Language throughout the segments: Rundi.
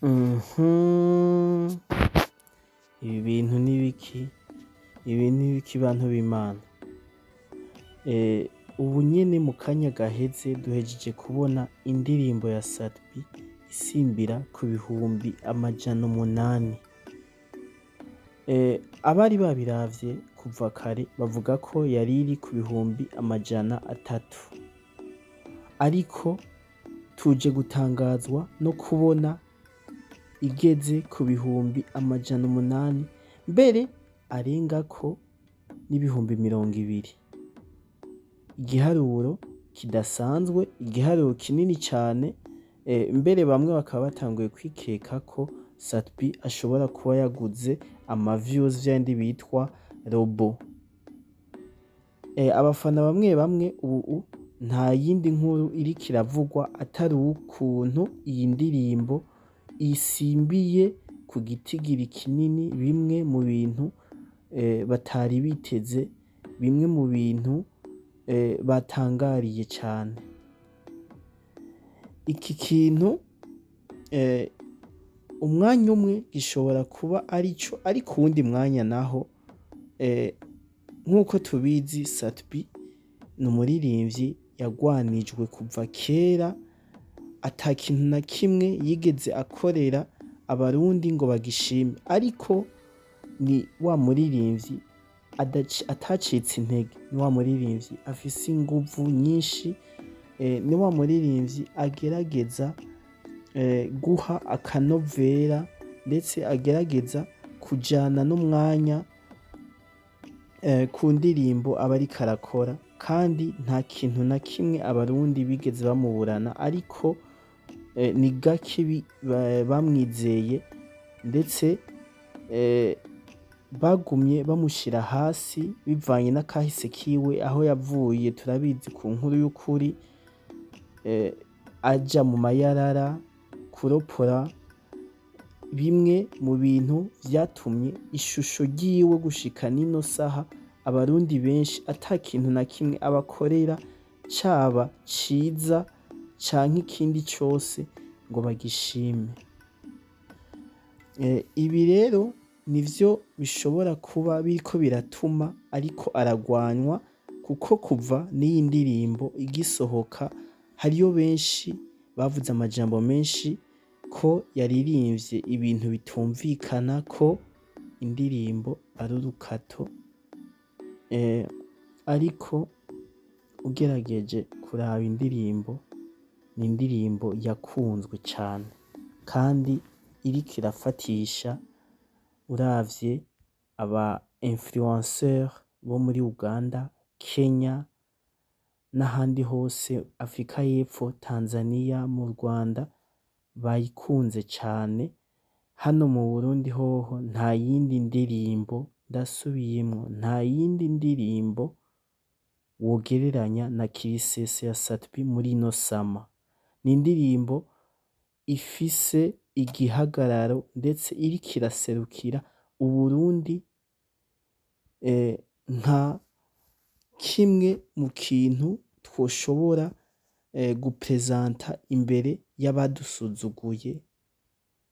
Ibi bintu ni biki? Ibi ni biki bantu b'Imana? Ubu nyene mu kanya gaheze duhejeje kubona indirimbo ya Sat-B isimbira ku 800,000. Abari babiravye kuva kare bavuga ko yari iri ku 300,000. Ariko tuje gutangazwa no kubona igeze ku 800,000, mbere arengako n'20,000. Igiharuro kidasanzwe, igiharuro kinini cane, mbere bamwe bakaba batanguye kwikeka ko Sat-B ashobora kuba yaguze ama views, vyabindi bitwa robot. Abafana bamwe bamwe ubu nta yindi nkuru iriko iravugwa atari ukuntu iyi ndirimbo isimbiye ku gitigiri kinini, bimwe mu bintu batari biteze, bimwe mu bintu batangariye cane. Iki kintu umwanya umwe gishobora kuba arico, ariko uwundi mwanya naho, nkuko tubizi, Sat-B ni umuririmvyi yagwanijwe kuva kera, ata kintu na kimwe yigeze akorera Abarundi ngo bagishime, ariko ni wa muririmvyi atacitse intege, ni wa muririmvyi afise inguvu nyinshi, ni wa muririmvyi agerageza guha akanovera, ndetse agerageza kujana n'umwanya ku ndirimbo aba ariko arakora, kandi nta kintu na kimwe Abarundi bigeze bamuburana, ariko ni gake bamwizeye, ndetse bagumye bamushira hasi bivanye n'akahise kiwe aho yavuye. Turabizi ku nkuru y'ukuri, aja mu mayarara kuropora, bimwe mu bintu vyatumye ishusho ryiwe gushika nino saha Abarundi benshi ata kintu na kimwe abakorera, caba ciza canke ikindi cose, ngo bagishime. Ibi rero nivyo bishobora kuba biriko biratuma ariko aragwanywa, kuko kuva n'iyi ndirimbo igisohoka hariyo benshi bavuze amajambo menshi ko yaririmvye ibintu bitumvikana, ko indirimbo ari urukato, ariko ugerageje kuraba indirimbo, ni indirimbo yakunzwe cane kandi iriko irafatisha. Uravye aba influenceurs bo muri Uganda, Kenya n'ahandi hose, Afrika y'Epfo, Tanzania, mu Rwanda, bayikunze cane. Hano mu Burundi hoho nta yindi ndirimbo, ndasubiyemwo, nta yindi ndirimbo wogereranya na Kirisese ya Sat-B muri ino summer. Ni indirimbo ifise igihagararo, ndetse iriko iraserukira Uburundi nka kimwe mu kintu twoshobora guprezanta imbere y'abadusuzuguye,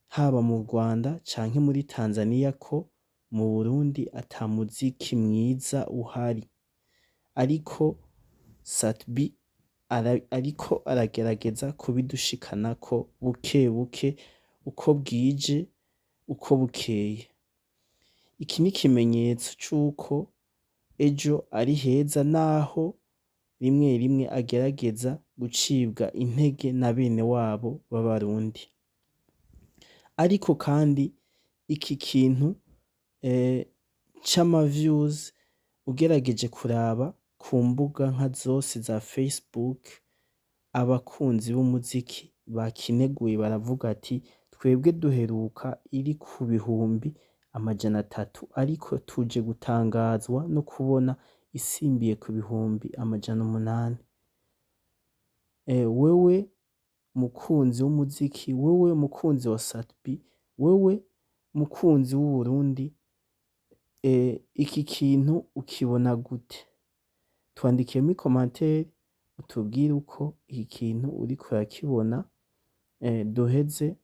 haba mu Rwanda canke muri Tanzania, ko mu Burundi ata muziki mwiza uhari. Ariko Sat-B ariko aragerageza kubidushikanako buke buke, uko bwije uko bukeye. Iki ni ikimenyetso c'uko ejo ari heza, naho rimwe rimwe agerageza gucibwa intege na bene wabo b'Abarundi. Ariko kandi iki kintu c'ama views, ugerageje kuraba ku mbuga nka zose za Facebook, abakunzi b'umuziki bakineguye, baravuga ati: "Twebwe duheruka iri ku 300,000, ariko tuje gutangazwa no kubona isimbiye ku 800." Wewe mukunzi w'umuziki, wewe mukunzi wa Sat-B, wewe mukunzi w'Uburundi, iki kintu ukibona gute? Twandikiye muri commentaire utubwire uko iki kintu uriko urakibona, duheze.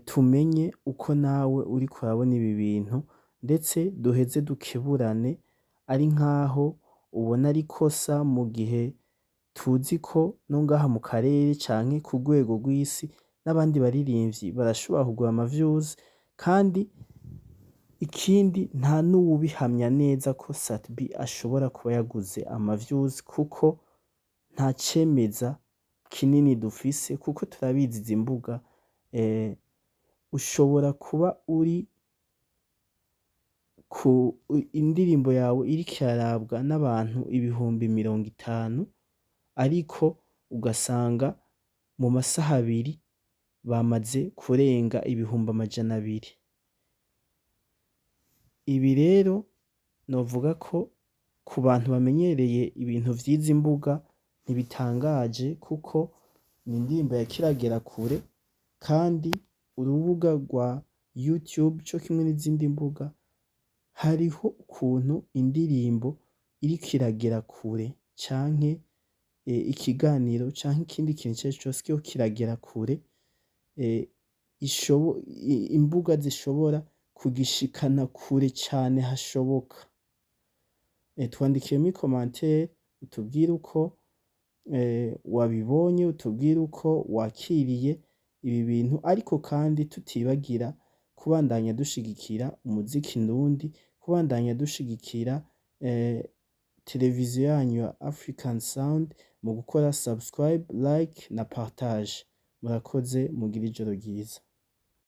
Tumenye uko nawe uriko urabona ibi bintu, ndetse duheze dukeburane, ari nkaho ubona ari ikosa mu gihe tuzi ko no ngaha mu karere canke ku rwego rw'isi n'abandi baririmvyi barashobora kugura ama views. Kandi ikindi, nta n'uwubihamya neza ko Sat-B ashobora kuba yaguze ama views, kuko nta cemeza kinini dufise, kuko turabizi izi mbuga, ushobora kuba uri ku indirimbo yawe iriko irarabwa n'abantu 50.000, ariko ugasanga mu masaha 2 bamaze kurenga 200.000. Ibi rero novuga ko ku bantu bamenyereye ibintu vy'izi mbuga ntibitangaje, kuko ni indirimbo yariko iragera kure, kandi urubuga rwa YouTube co kimwe n'izindi mbuga, hariho ukuntu indirimbo iriko iragera kure canke ikiganiro canke ikindi kintu icarico cose kiriko kiragera kure, imbuga zishobora kugishikana kure cane hashoboka. Twandikire muri commentaire, utubwire uko wabibonye, utubwire uko wakiriye ibi bintu, ariko kandi tutibagira kubandanya dushigikira umuziki ndundi, kubandanya dushigikira televiziyo yanyu ya African Sound mu gukora subscribe, like na partage. Murakoze, mugire ijoro ryiza.